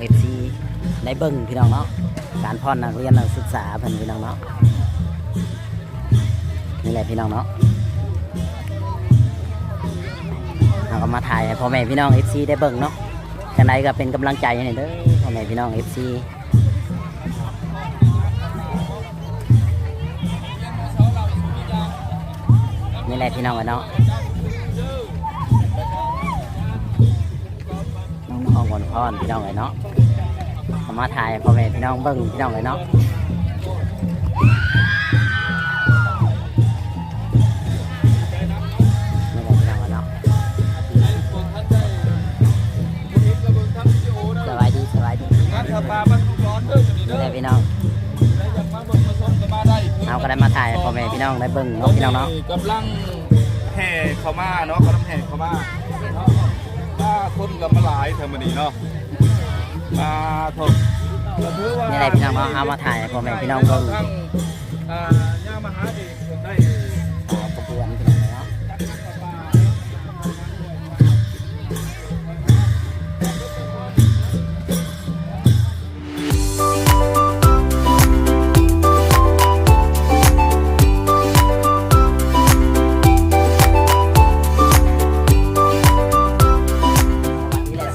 ເອັຟຊີ ໄດ້ເບິ່ງພີ່ນ້ອງເນາະ ການຟ້ອນນັກຮຽນນັກສຶກສາເພິ່ນພີ່ນ້ອງເນາະ. ນີ້ແຫຼະພີ່ນ້ອງເນາະ ເຮົາກໍມາຖ່າຍໃຫ້ພໍ່ແມ່ພີ່ນ້ອງເອັຟຊີໄດ້ເບິ່ງເນາະ. ຈັ່ງໃດກໍເປັນກຳລັງໃຈໃຫ້ເດີພໍ່ແມ່ພີ່ນ້ອງເອັຟຊີ. ນີ້ແຫຼະພີ່ນ້ອງເອີຍເນາະ ນ້ອງໆ ອ້ອນໆ ພີ່ນ້ອງເອີຍເນາະ ເອົາມາຖ່າຍໃຫ້ພໍ່ແມ່ພີ່ນ້ອງເບິ່ງພີ່ນ້ອງເອີຍເນາະ. ນີ້ແຫຼະພີ່ນ້ອງເອີຍເນາະ ສະບາຍດີ ສະບາຍດີ ນີ້ແຫຼະພີ່ນ້ອງ ເຮົາກໍໄດ້ມາຖ່າຍໃຫ້ພໍ່ແມ່ພີ່ນ້ອງໄດ້ເບິ່ງເນາະ ພີ່ນ້ອງເນາະ. ກຳລັງແຫ່ເຂົ້າມາເນາະ ກຳລັງແຫ່ເຂົ້າມາເນາະ ປາຄົນກໍມາຫຼາຍແທ້ມື້ນີ້ເນາະ ປາໂທ້ ກໍຖືວ່າ ນີ້ແຫຼະພີ່ນ້ອງເນາະ ເຮົາມາຖ່າຍໃຫ້ພໍ່ແມ່ພີ່ນ້ອງເບິ່ງ ອ່າ ຍາມມະຫາເອກໄດ້ ອ່າ ຂະບວນພີ່ນ້ອງເນາະ.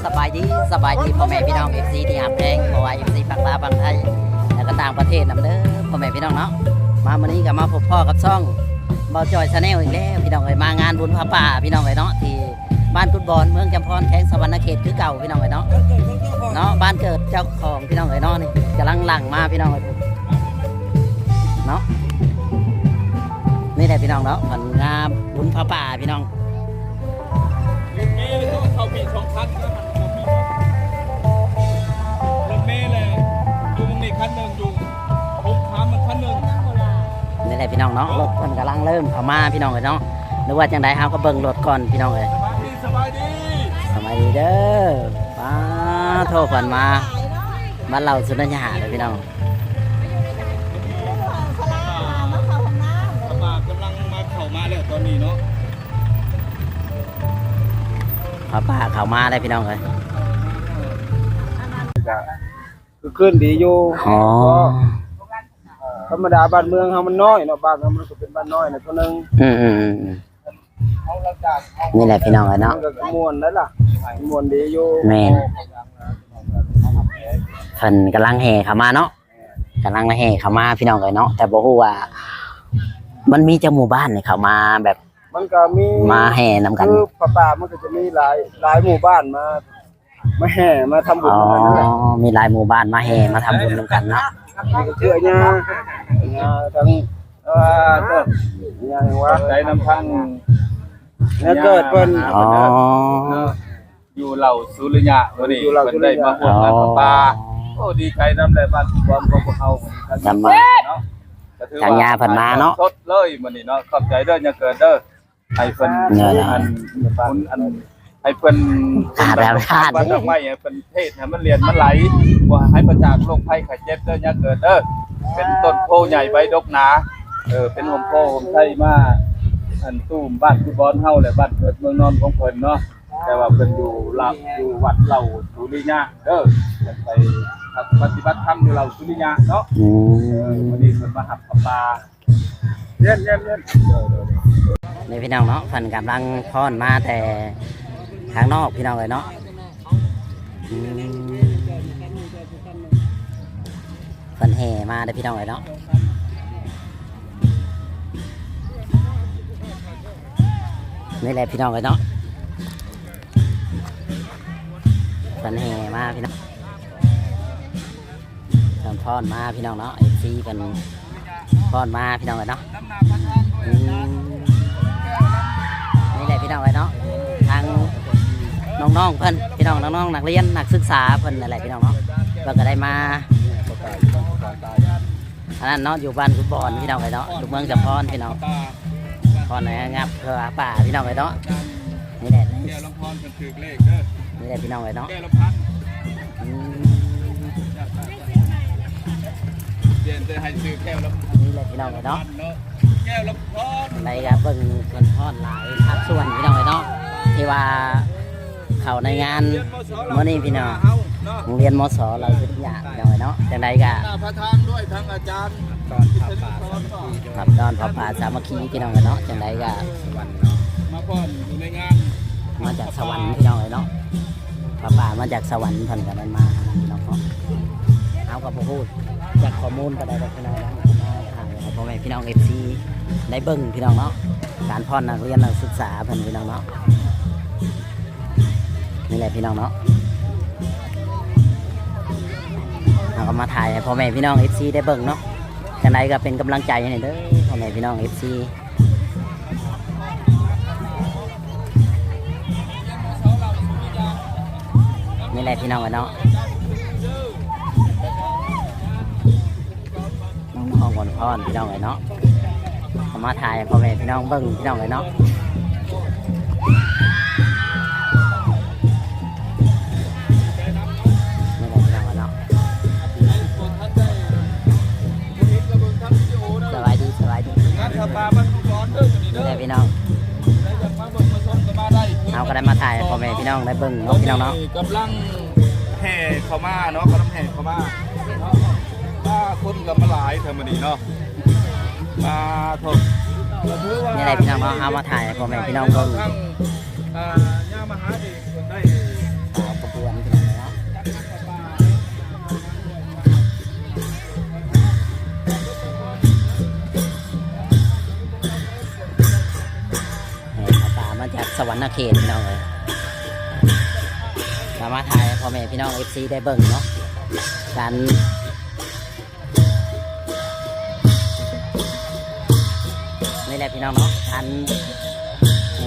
ສະບາຍດີ ສະບາຍດີພໍ່ແມ່ພີ່ນ້ອງເອັຟຊີທີ່ຮັກແພງ ບໍ່ວ່າເອັຟຊີຝັ່ງລາວຝັ່ງໄທ ແລ້ວກໍຕ່າງປະເທດນຳເດີພໍ່ແມ່ພີ່ນ້ອງເນາະ. ມາມື້ນີ້ກໍມາພົບພໍ້ກັບຊ່ອງ ບ່າວຈ່ອຍ Channel ອີກແລ້ວພີ່ນ້ອງເອີຍ ມາງານບຸນຜ້າປ່າພີ່ນ້ອງເອີຍເນາະ ທີ່ບ້ານກຸດບອນ ເມືອງຈຳພອນ ແຂວງສະຫວັນນະເຂດຄືເກົ່າພີ່ນ້ອງເອີຍເນາະ ເນາະ ບ້ານເກີດເຈົ້າຂອງພີ່ນ້ອງເອີຍເນາະ. ນີ້ກຳລັງຫຼັ່ງມາພີ່ນ້ອງເອີຍເນາະ ນີ້ແຫຼະພີ່ນ້ອງເນາະ ເພິ່ນງານບຸນຜ້າປ່າພີ່ນ້ອງ. ລົດເມເລີຍ ເຂົ້າປີສອງພັນ ລົດເມເລີຍ ຢູ່ໝ່ອງນີ້ຄັນໜຶ່ງ ຢູ່ຫົກຂາມມັນຄັນໜຶ່ງ. ນີ້ແຫຼະພີ່ນ້ອງເນາະ ລົດເພິ່ນກຳລັງເລີ່ມເຂົ້າມາພີ່ນ້ອງເອີຍເນາະ ຫຼືວ່າຈັ່ງໃດ ເຮົາກໍເບິ່ງລົດກ່ອນພີ່ນ້ອງເອີຍ. ສະບາຍດີ ສະບາຍດີ ສະບາຍດີເດີ. ປາໂທ້ ເພິ່ນມາ ມາເລົ່າສຸນນະຍາເດີພີ່ນ້ອງ. ສະບາຍ ກຳລັງມາເຂົ້າມາແລ້ວຕອນນີ້ເນາະ ຜ້າປ່າເຂົ້າມາແລ້ວພີ່ນ້ອງເອີຍ. ກໍຄືຄືນດີຢູ່ ອໍ ກໍທຳມະດາ ບ້ານເມືອງເຮົາມັນນ້ອຍເນາະ ບ້ານເຮົາມັນກໍເປັນບ້ານນ້ອຍແຫຼະ ເທົ່ານັ້ນ. ອືມໆໆ ນີ້ແຫຼະພີ່ນ້ອງເອີຍເນາະ ມັນກໍມ່ວນໄດ໋ລະ ມ່ວນດີຢູ່. ແມ່ນ ເພິ່ນກຳລັງແຫ່ເຂົ້າມາເນາະ ກຳລັງແຫ່ເຂົ້າມາພີ່ນ້ອງເອີຍເນາະ ແຕ່ບໍ່ຮູ້ວ່າມັນມີຈັກໝູ່ບ້ານນີ້ເຂົ້າມາແບບ ມັນກໍມີ ມາແຫ່ນຳກັນ ຄືຜ້າປ່າມັນກໍຈະມີຫຼາຍ ຫຼາຍໝູ່ບ້ານມາ ມາແຫ່ມາທຳບຸນນຳກັນນັ້ນແຫຼະ. ອໍ ມີຫຼາຍໝູ່ບ້ານມາແຫ່ມາທຳບຸນນຳກັນເນາະ ນີ້ກໍຄືອາຍາ ອາຍາທັງ ເອີ ຍາຫຍັງວະ ໃຈນຳທາງ ແນວເກີດເພິ່ນ ອໍ ຢູ່ເຫຼົ່າສຸລິຍະ ມື້ນີ້ເພິ່ນໄດ້ມາຮ່ວມງານຜ້າປ່າ. ອໍ ໂອ້ ດີໃຈນຳແຫຼະ ບ້ານຜູ້ບອນຂອງພວກເຮົາ ທາງມາເນາະ ກໍຖືວ່າທາງຍາເພິ່ນມາເນາະ ສົດເລີຍມື້ນີ້ເນາະ. ຂອບໃຈເດີຍາເກີດເດີ ໃຫ້ເພິ່ນ ເອີ ອັນ ອັນ ໃຫ້ເພິ່ນ ອ່າ ແບບທາດ ວັດດອກໄມ້ໃຫ້ເພິ່ນເທດໃຫ້ມັນຫຼຽນມັນໄຫຼ ບໍ່ໃຫ້ປາສາດໂລກໄພໄຂ້ເຈັບເດີຍາເກີດເດີ ເປັນຕົ້ນໂພໃຫຍ່ໃບດົກໜາ ເອີ ເປັນຮົ່ມໂພຮົ່ມໄຊມາ ອັນ ຕຸ້ມບ້ານກຸດບອນເຮົາ ແລະ ບ້ານເກີດເມືອງນອນຂອງເພິ່ນເນາະ. ແຕ່ວ່າເພິ່ນຢູ່ລາວ ຢູ່ວັດເຫຼົ່າສຸລິຍະເດີ ເພິ່ນໄປປະຕິບັດທຳຢູ່ເຫຼົ່າສຸລິຍະເນາະ. ອືມ ເອີ ມື້ນີ້ເພິ່ນມາຮັບຜ້າປ່າ. ເຢັນໆໆ ນີ້ພີ່ນ້ອງເນາະ ເພິ່ນກຳລັງຟ້ອນມາແຕ່ທາງນອກພີ່ນ້ອງເອີຍເນາະ. ອືມ ເພິ່ນແຫ່ມາເດີພີ່ນ້ອງເອີຍເນາະ. ນີ້ແຫຼະພີ່ນ້ອງເອີຍເນາະ ເພິ່ນແຫ່ມາພີ່ນ້ອງ ເພິ່ນຟ້ອນມາພີ່ນ້ອງເນາະ ເອັຟຊີເພິ່ນຟ້ອນມາພີ່ນ້ອງເອີຍເນາະ. ອືມ ນີ້ແຫຼະພີ່ນ້ອງເອີຍເນາະ ທາງນ້ອງໆເພິ່ນພີ່ນ້ອງ ນ້ອງໆນັກຮຽນນັກສຶກສາເພິ່ນນັ້ນແຫຼະພີ່ນ້ອງເນາະ ເພິ່ນກໍໄດ້ມາ ອັນນັ້ນເນາະ ຢູ່ບ້ານກຸດບອນພີ່ນ້ອງເອີຍເນາະ ຢູ່ເມືອງຈຳພອນພີ່ນ້ອງ ພອນໃນງັບເພື່ອປ່າພີ່ນ້ອງເອີຍເນາະ. ນີ້ແຫຼະ ແກ້ວລຳພອນເພິ່ນຖືກເລກເດີ ນີ້ແຫຼະພີ່ນ້ອງເອີຍເນາະ. ແກ້ວລຳພັນ ອືມ ປ່ຽນແຕ່ໃຫ້ຊື່ແກ້ວລຳພັນ ນີ້ແຫຼະພີ່ນ້ອງເອີຍເນາະ ແກ້ວລຳພອນ. ໃດກໍເບິ່ງເພິ່ນຟ້ອນຫຼາຍພາກສ່ວນພີ່ນ້ອງເອີຍເນາະ ທີ່ວ່າເຂົ້າໃນງານມື້ນີ້ພີ່ນ້ອງ. ໂຮງຮຽນ ມສ ລາວສຸດຍາກ ພີ່ນ້ອງເອີຍເນາະ. ຈັ່ງໃດກະ ປະທານດ້ວຍທາງອາຈານ ຕ້ອນຜ້າປ່າສາມັກຄີ ຮັບຕ້ອນຜ້າປ່າສາມັກຄີ ພີ່ນ້ອງເອີຍເນາະ. ຈັ່ງໃດກະ ສະຫວັນເນາະ ມາພ້ອມຢູ່ໃນງານ ມາຈາກສະຫວັນ ພີ່ນ້ອງເອີຍເນາະ. ຜ້າປ່າມາຈາກສະຫວັນ ເພິ່ນກະໄດ້ມາ ພີ່ນ້ອງເນາະ. ເຮົາກະບໍ່ຮູ້ຈັກຂໍ້ມູນປານໃດດອກ ພີ່ນ້ອງເນາະ. ມາຖ່າຍໃຫ້ພໍ່ແມ່ພີ່ນ້ອງ ເອັຟຊີ ໄດ້ເບິ່ງ ພີ່ນ້ອງເນາະ, ການຜ່ອນນັກຮຽນນັກສຶກສາເພິ່ນ ພີ່ນ້ອງເນາະ. ນີ້ແຫຼະ ພີ່ນ້ອງເນາະ, ເຮົາກະມາຖ່າຍໃຫ້ພໍ່ແມ່ພີ່ນ້ອງ ເອັຟຊີ ໄດ້ເບິ່ງເນາະ. ຈັ່ງໃດກະເປັນກຳລັງໃຈໃຫ້ເດີ ພໍ່ແມ່ພີ່ນ້ອງ ເອັຟຊີ. ນີ້ແຫຼະ ພີ່ນ້ອງເອີຍເນາະ, ນ້ອງໆ ອ້ອນໆ ພີ່ນ້ອງເອີຍເນາະ. ເອົາມາຖ່າຍໃຫ້ພໍ່ແມ່ພີ່ນ້ອງເບິ່ງ ພີ່ນ້ອງເອີຍເນາະ. ນີ້ແຫຼະ ພີ່ນ້ອງເອີຍເນາະ. ສະບາຍດີ ສະບາຍດີ ງານຜ້າປ່າບ້ານກຸງກອນເດີ ນີ້ແຫຼະ ພີ່ນ້ອງ. ເຮົາກະໄດ້ມາຖ່າຍໃຫ້ພໍ່ແມ່ພີ່ນ້ອງໄດ້ເບິ່ງເນາະ ພີ່ນ້ອງເນາະ. ກຳລັງແຫ່ເຂົ້າມາເນາະ, ກຳລັງແຫ່ເຂົ້າມາເນາະ. ມາ ຄົນກະມາຫຼາຍແທ້ມື້ນີ້ເນາະ. ມາ ໂທ້ ກະຖືວ່າ ນີ້ແຫຼະ ພີ່ນ້ອງເນາະ, ເຮົາມາຖ່າຍໃຫ້ພໍ່ແມ່ພີ່ນ້ອງເບິ່ງ ທາງ ອ່າ ຍາມະຫາເອກເພິ່ນໄດ້ ສາວຂະບວນ ພີ່ນ້ອງເນາະ. ແຫ່ຜ້າປ່າມາຈາກສະຫວັນນະເຂດ ພີ່ນ້ອງເອີຍ. ກະມາຖ່າຍໃຫ້ພໍ່ແມ່ພີ່ນ້ອງ ເອັຟຊີ ໄດ້ເບິ່ງເນາະ ການ ນີ້ແຫຼະ ພີ່ນ້ອງເນາະ, ອັນ ເອີ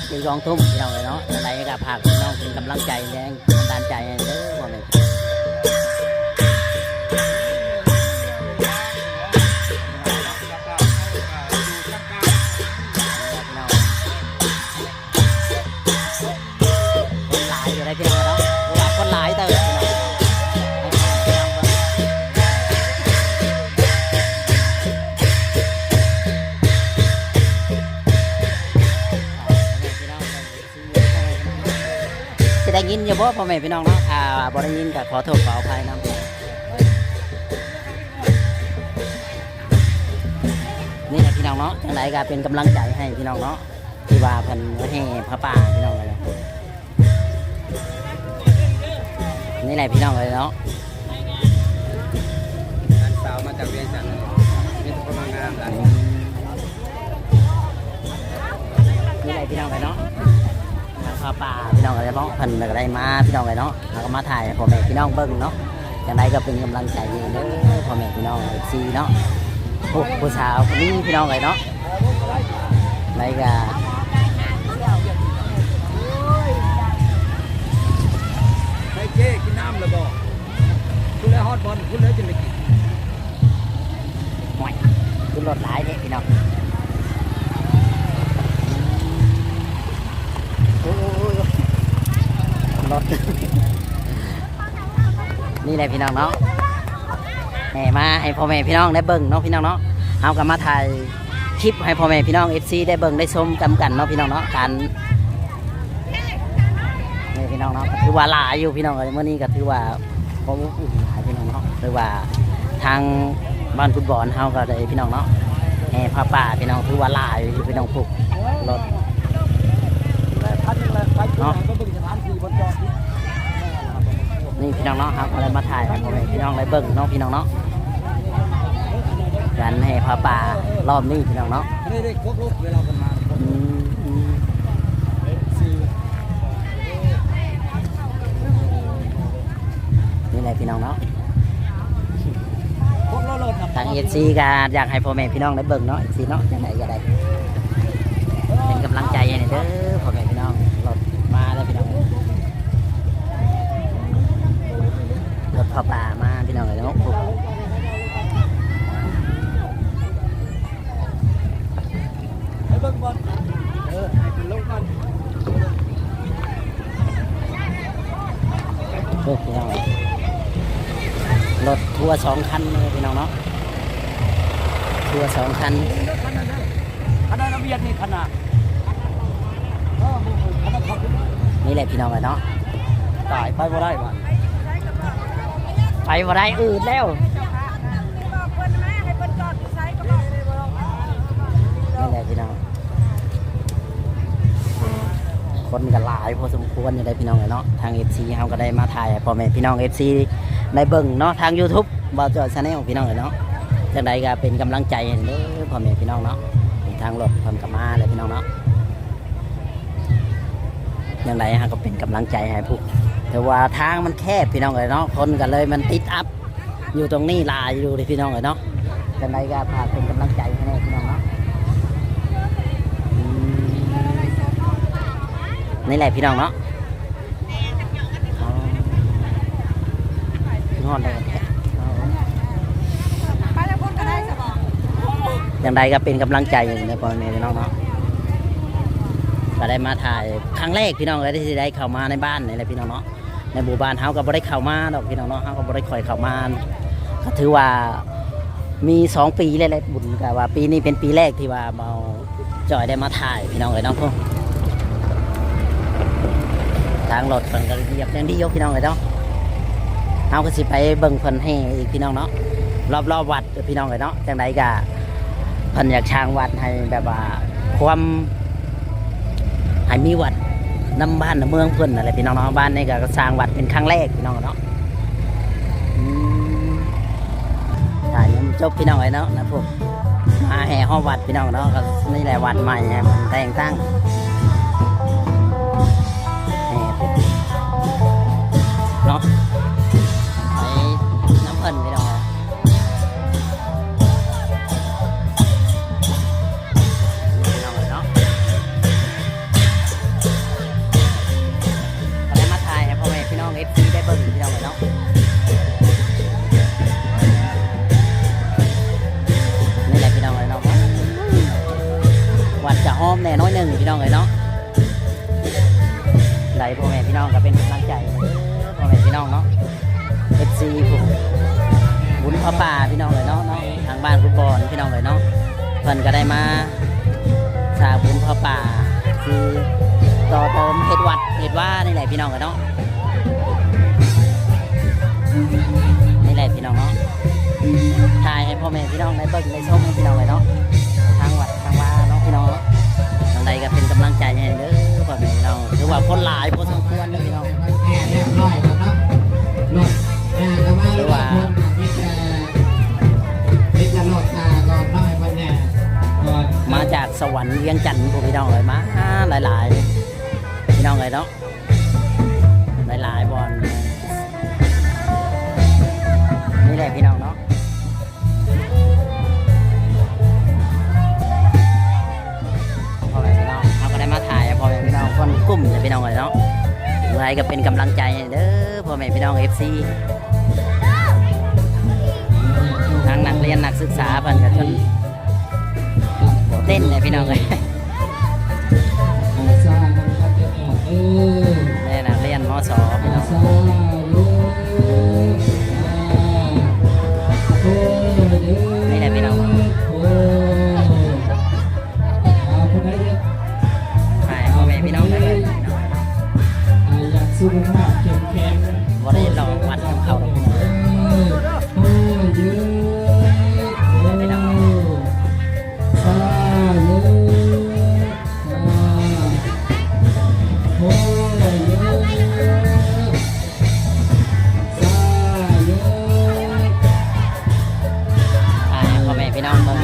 ຕີກອງທຸ່ມ ພີ່ນ້ອງເອີຍເນາະ. ຈັ່ງໃດກະຝາກພີ່ນ້ອງເປັນກຳລັງໃຈ ແຮງບັນດານໃຈໃຫ້ເດີ ພໍ່ແມ່ ພີ່ນ້ອງ. ຄົນຫຼາຍຢູ່ໃດ໋ ພີ່ນ້ອງເນາະ, ເພາະວ່າຄົນຫຼາຍເຕີບ ພີ່ນ້ອງ. ຊິໄດ້ຍິນຢູ່ບໍ່ ພໍ່ແມ່ພີ່ນ້ອງເນາະ? ຖ້າວ່າບໍ່ໄດ້ຍິນກະຂໍໂທດຂໍອະໄພນຳ. ນີ້ແຫຼະ ພີ່ນ້ອງເນາະ, ຈັ່ງໃດກະເປັນກຳລັງໃຈໃຫ້ ພີ່ນ້ອງເນາະ. ທີ່ວ່າເພິ່ນແຫ່ຜ້າປ່າ ພີ່ນ້ອງເອີຍ. ນີ້ແຫຼະ ພີ່ນ້ອງເອີຍເນາະ, ຫຼານສາວມາຈາກວຽງຈັນ ມີແຕ່ຄົນງາມໆ. ນີ້ແຫຼະ ພີ່ນ້ອງເອີຍເນາະ, ທາງຜ້າປ່າ ພີ່ນ້ອງເອີຍເນາະ, ເພິ່ນກະໄດ້ມາ ພີ່ນ້ອງເອີຍເນາະ. ເຮົາກະມາຖ່າຍໃຫ້ພໍ່ແມ່ພີ່ນ້ອງເບິ່ງເນາະ. ຈັ່ງໃດກະເປັນກຳລັງໃຈໃຫ້ເດີ ພໍ່ແມ່ພີ່ນ້ອງ ເອັຟຊີ ເນາະ. ໂອ້ ຜູ້ສາວຄົນນີ້ ພີ່ນ້ອງເອີຍເນາະ, ໃດກະ ໄດ້ເຈ້ ກິນນ້ຳແລ້ວບໍ່? ພຸ້ນແຫຼະ ຮອດບ່ອນພຸ້ນແລ້ວຈຶ່ງໄດ້ກິນ. ໂອ້ຍ ຄືລົດຫຼາຍແທ້ ພີ່ນ້ອງ. ໂອ້ຍ ລົດ ນີ້ແຫຼະ ພີ່ນ້ອງເນາະ, ແຫ່ມາໃຫ້ພໍ່ແມ່ພີ່ນ້ອງໄດ້ເບິ່ງເນາະ ພີ່ນ້ອງເນາະ. ເຮົາກະມາຖ່າຍຄລິບໃຫ້ພໍ່ແມ່ພີ່ນ້ອງ ເອັຟຊີ ໄດ້ເບິ່ງໄດ້ຊົມນຳກັນເນາະ ພີ່ນ້ອງເນາະ. ການ ນີ້ພີ່ນ້ອງເນາະ, ກະຖືວ່າຫຼາຍຢູ່ພີ່ນ້ອງເອີຍ, ມື້ນີ້ກະຖືວ່າບໍ່ອົບອຸ່ນຫຼາຍພີ່ນ້ອງເນາະ. ຖືວ່າທາງບ້ານຟຸດບອນເຮົາກະໄດ້ພີ່ນ້ອງເນາະ, ແຫ່ຜ້າປ່າພີ່ນ້ອງ, ຖືວ່າຫຼາຍຢູ່ພີ່ນ້ອງ. ພຸ້ນ ລົດເນາະ. ນີ້ພີ່ນ້ອງເນາະ, ເຮົາກະໄດ້ມາຖ່າຍໃຫ້ພໍ່ແມ່ພີ່ນ້ອງໄດ້ເບິ່ງເນາະ ພີ່ນ້ອງເນາະ, ການແຫ່ຜ້າປ່າລອບນີ້ພີ່ນ້ອງເນາະ. ອືມ ອືມ ນີ້ແຫຼະພີ່ນ້ອງເນາະ, ທາງ ເອັຟຊີ ກະຢາກໃຫ້ພໍ່ແມ່ພີ່ນ້ອງໄດ້ເບິ່ງເນາະ ເອັຟຊີ ເນາະ. ຈັ່ງໃດກະໄດ້ເປັນກຳລັງໃຈໃຫ້ແດ່ເດີພໍ່ແມ່ພີ່ນ້ອງ. ລົດມາແລ້ວພີ່ນ້ອງ, ລົດຜ້າປ່າມາພີ່ນ້ອງເອີຍເນາະ. ໄປເບິ່ງບ່ອນ ເອີ ໃຫ້ເພິ່ນລົງກ່ອນ. ໂອ້ ພີ່ນ້ອງ ລົດທົວສອງຄັນເລີຍພີ່ນ້ອງເນາະ, ທົວສອງຄັນ. ຄັນນັ້ນນະ ວຽດນີ້ຄັນນະ ເອີ ຄັນນັ້ນຂັບ ນີ້ແຫຼະພີ່ນ້ອງເອີຍເນາະ. ຕາຍ ໄປບໍ່ໄດ້ບາດ. ໄປບໍ່ໄດ້ ອືດແລ້ວ. ນັ້ນແຫຼະພີ່ນ້ອງ ຄົນກໍຫຼາຍພໍສົມຄວນຢູ່ໄດ໋ພີ່ນ້ອງເອີຍເນາະ. ທາງເອັຟຊີເຮົາກໍໄດ້ມາຖ່າຍໃຫ້ພໍ່ແມ່ພີ່ນ້ອງເອັຟຊີໄດ້ເບິ່ງເນາະ ທາງຢູທູບ ບ່າວຈ້ອຍ Channel ພີ່ນ້ອງເອີຍເນາະ. ຈັ່ງໃດກໍເປັນກຳລັງໃຈໃຫ້ເດີ ພໍ່ແມ່ພີ່ນ້ອງເນາະ. ທາງລົດເພິ່ນກໍມາແລ້ວພີ່ນ້ອງເນາະ. ຈັ່ງໃດເຮົາກໍເປັນກຳລັງໃຈໃຫ້ຜູ້ ແຕ່ວ່າທາງມັນແຄບພີ່ນ້ອງເອີຍເນາະ ຄົນກໍເລີຍມັນຕິດອັບຢູ່ຕົງນີ້ຫຼາຍຢູ່ເດ້ພີ່ນ້ອງເອີຍເນາະ. ຈັ່ງໃດກໍຝາກເປັນກຳລັງໃຈໃຫ້ແດ່ພີ່ນ້ອງເນາະ. ອືມ ນີ້ແຫຼະພີ່ນ້ອງເນາະ. ອໍ ຄືຮອດແລ້ວແທ້. ຈັ່ງໃດກໍເປັນກຳລັງໃຈໃຫ້ພໍ່ແມ່ພີ່ນ້ອງເນາະ. ກໍໄດ້ມາຖ່າຍຄັ້ງແລກພີ່ນ້ອງເອີຍ ທີ່ໄດ້ເຂົ້າມາໃນບ້ານນີ້ແຫຼະພີ່ນ້ອງເນາະ. ໃນໝູ່ບ້ານເຮົາກໍບໍ່ໄດ້ເຂົ້າມາດອກພີ່ນ້ອງເນາະ ເຮົາກໍບໍ່ໄດ້ຄ່ອຍເຂົ້າມາ ກໍຖືວ່າມີສອງປີແລ້ວແຫຼະ ບຸນ ກໍວ່າປີນີ້ເປັນປີແລກທີ່ວ່າເຮົາ ຈອຍໄດ້ມາຖ່າຍພີ່ນ້ອງເອີຍເນາະ. ທາງລົດເພິ່ນກໍລຽບຢ່າງດີຢູ່ພີ່ນ້ອງເອີຍເນາະ. ເຮົາກໍຊິໄປເບິ່ງເພິ່ນແຫ່ອີກພີ່ນ້ອງເນາະ ລອບໆວັດເດີພີ່ນ້ອງເອີຍເນາະ. ຈັ່ງໃດກໍເພິ່ນຢາກສ້າງວັດໃຫ້ແບບວ່າຄວາມ ໃຫ້ມີວັດນຳບ້ານນຳເມືອງເພິ່ນນັ້ນແຫຼະພີ່ນ້ອງເນາະ. ບ້ານນີ້ກໍສ້າງວັດເປັນຄັ້ງແລກພີ່ນ້ອງເນາະ. ອືມ ຖ່າຍຍັງບໍ່ຈົບພີ່ນ້ອງເອີຍເນາະ ນະພວກ ມາແຫ່ຮອບວັດພີ່ນ້ອງເນາະ. ກໍນີ້ແຫຼະວັດໃໝ່ແຫ່ແຕ່ງຕັ້ງ ແຫ່ເນາະ ໄປນຳເພິ່ນພີ່ນ້ອງເອີຍ. ພີ່ນ້ອງເອີຍເນາະ ກໍໄດ້ມາຖ່າຍໃຫ້ພໍ່ແມ່ພີ່ນ້ອງເອັຟຊີໄດ້ເບິ່ງພີ່ນ້ອງເອີຍເນາະ. ນີ້ແຫຼະພີ່ນ້ອງເອີຍເນາະ ວັດຈະຮ້ອມແດ່ໜ້ອຍໜຶ່ງພີ່ນ້ອງເອີຍເນາະ. ໃດພໍ່ແມ່ພີ່ນ້ອງກໍເປັນກຳລັງໃຈໃຫ້ເດີພໍ່ແມ່ພີ່ນ້ອງເນາະ ເອັຟຊີ ຜູ້ບຸນຜ້າປ່າພີ່ນ້ອງເອີຍເນາະ ທາງບ້ານກຸດບອນພີ່ນ້ອງເອີຍເນາະ. ເພິ່ນກໍໄດ້ມາສ້າງບຸນຜ້າປ່າ ຄືຕໍ່ເຕີມເຮັດວັດເຮັດວານີ້ແຫຼະພີ່ນ້ອງເອີຍເນາະ. ນີ້ແຫຼະພີ່ນ້ອງເນາະ ຖ່າຍໃຫ້ພໍ່ແມ່ພີ່ນ້ອງໄດ້ເບິ່ງໄດ້ຊົມພີ່ນ້ອງເອີຍເນາະ ທາງວັດ ທາງວ່າເນາະພີ່ນ້ອງເນາະ. ຈັ່ງໃດກໍເປັນກຳລັງໃຈໃຫ້ເດີພໍ່ແມ່ພີ່ນ້ອງ ຖືວ່າຄົນຫຼາຍພໍສົມຄວນເດີພີ່ນ້ອງ ຖືວ່າມາຈາກສະຫວັນວຽງຈັນພຸ້ນພີ່ນ້ອງເອີຍ ມາຫຼາຍໆ ພີ່ນ້ອງເອີຍເນາະ ຫຼາຍໆບ່ອນ ນີ້ແຫຼະພີ່ນ້ອງເນາະ. ພໍ່ແມ່ພີ່ນ້ອງ ເຮົາກໍໄດ້ມາຖ່າຍໃຫ້ພໍ່ແມ່ພີ່ນ້ອງຄົນກຸ່ມເດີພີ່ນ້ອງເອີຍເນາະ. ເມື່ອໃດກໍເປັນກຳລັງໃຈໃຫ້ເດີພໍ່ແມ່ພີ່ນ້ອງເອັຟຊີ ທັງນັກຮຽນນັກສຶກສາເພິ່ນກໍຈົນເຕັ້ນເລີຍພີ່ນ້ອງເອີຍ. ແມ່ນນັກຮຽນ ມສ ພີ່ນ້ອງ ນີ້ແຫຼະພີ່ນ້ອງ ໃຫ້ພໍ່ແມ່ພີ່ນ້ອງໄດ້ເບິ່ງ ບໍ່ໄດ້ຫຼອກວັດນຳເຂົາດອກພີ່ນ້ອງ ພີ່ນ້ອງ ໃຫ້ພໍ່ແມ່ພີ່ນ້ອງເບິ່ງ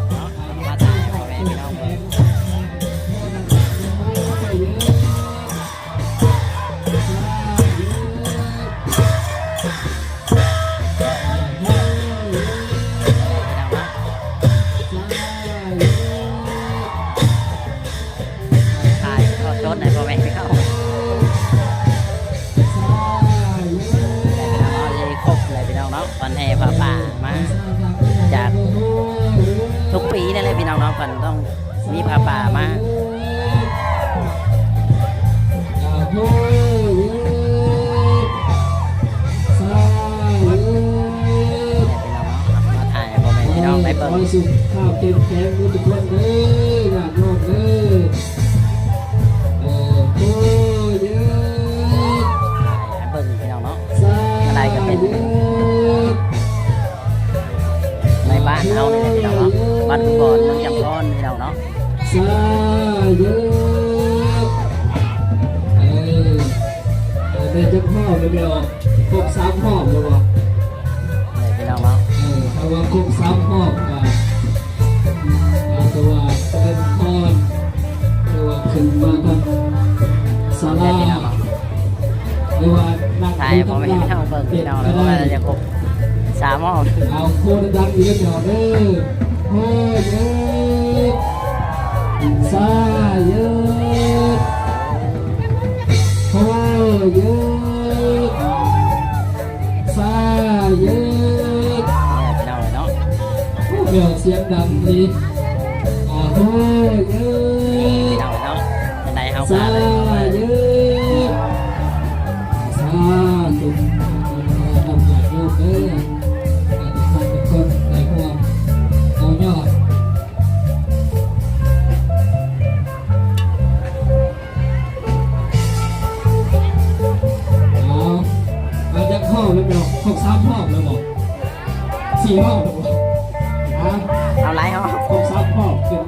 ເນາະ ມາຖ່າຍໃຫ້ພໍ່ແມ່ພີ່ນ້ອງເບິ່ງ. ຖ່າຍທອດສົດໃຫ້ພໍ່ແມ່ພີ່ນ້ອງ ແລ້ວພີ່ນ້ອງເນາະ ເລີຍຄົບແລ້ວພີ່ນ້ອງເນາະ ເພິ່ນແຫ່ຜ້າປ່າມາຈາກທຸກປີນັ້ນແຫຼະພີ່ນ້ອງເນາະ ເພິ່ນຕ້ອງ ມີຜ້າປ່າມາ ແມ່ນພີ່ນ້ອງເນາະ ມາຖ່າຍໃຫ້ພໍ່ແມ່ພີ່ນ້ອງໄດ້ເບິ່ງ ຂໍໃຫ້ສຸຂະພາບເຂັ້ມແຂງໝົດທຸກຄົນເດີ. ພອນ ເມືອງຈຳພອນ ພີ່ນ້ອງເນາະ. ສາທຸ ເອີ ໄດ້ຈັກຮອບແລ້ວແມ່? ຄົບສາມຮອບແລ້ວບໍ່? ນີ້ພີ່ນ້ອງເນາະ ເອີ ຖ້າວ່າຄົບສາມຮອບກໍ ອາ ຖືວ່າເຈະເລີນພອນ ຖືວ່າຂຶ້ນມາທາງສາລາ ຫຼືວ່ານັ່ງຢູ່ທາງດ້ານເປັນກໍໄດ້. ເອົາໂຄດັງໆອີກແລ້ວເດີ. ໂຮເຢີດ ສາເຢີດ ໂຮເຢີດ ສາເຢີດ. ໂອ້ ພີ່ນ້ອງເອີຍເນາະ ໂອ້ ສຽງດັງດີ. ໂຮເຢີດ ພີ່ນ້ອງເອີຍເນາະ ຈັ່ງໃດເຮົາກໍ ສາເຢີດ ສາທຸ ເອີ ນຳຍາດໂຍມເດີ ທຸກທ່ານທຸກຄົນໄດ້ຮ່ວມຕໍ່ຍອດ. ເອົາ ເອົາຈັກຮອບແລ້ວເນາະ? ຄົບສາມຮອບແລ້ວບໍ່? ສີ່ຮອບແລ້ວບໍ່? ຮະ? ເອົາຫຼາຍຮອບ ຄົບສາມຮອບ ຂຶ້ນ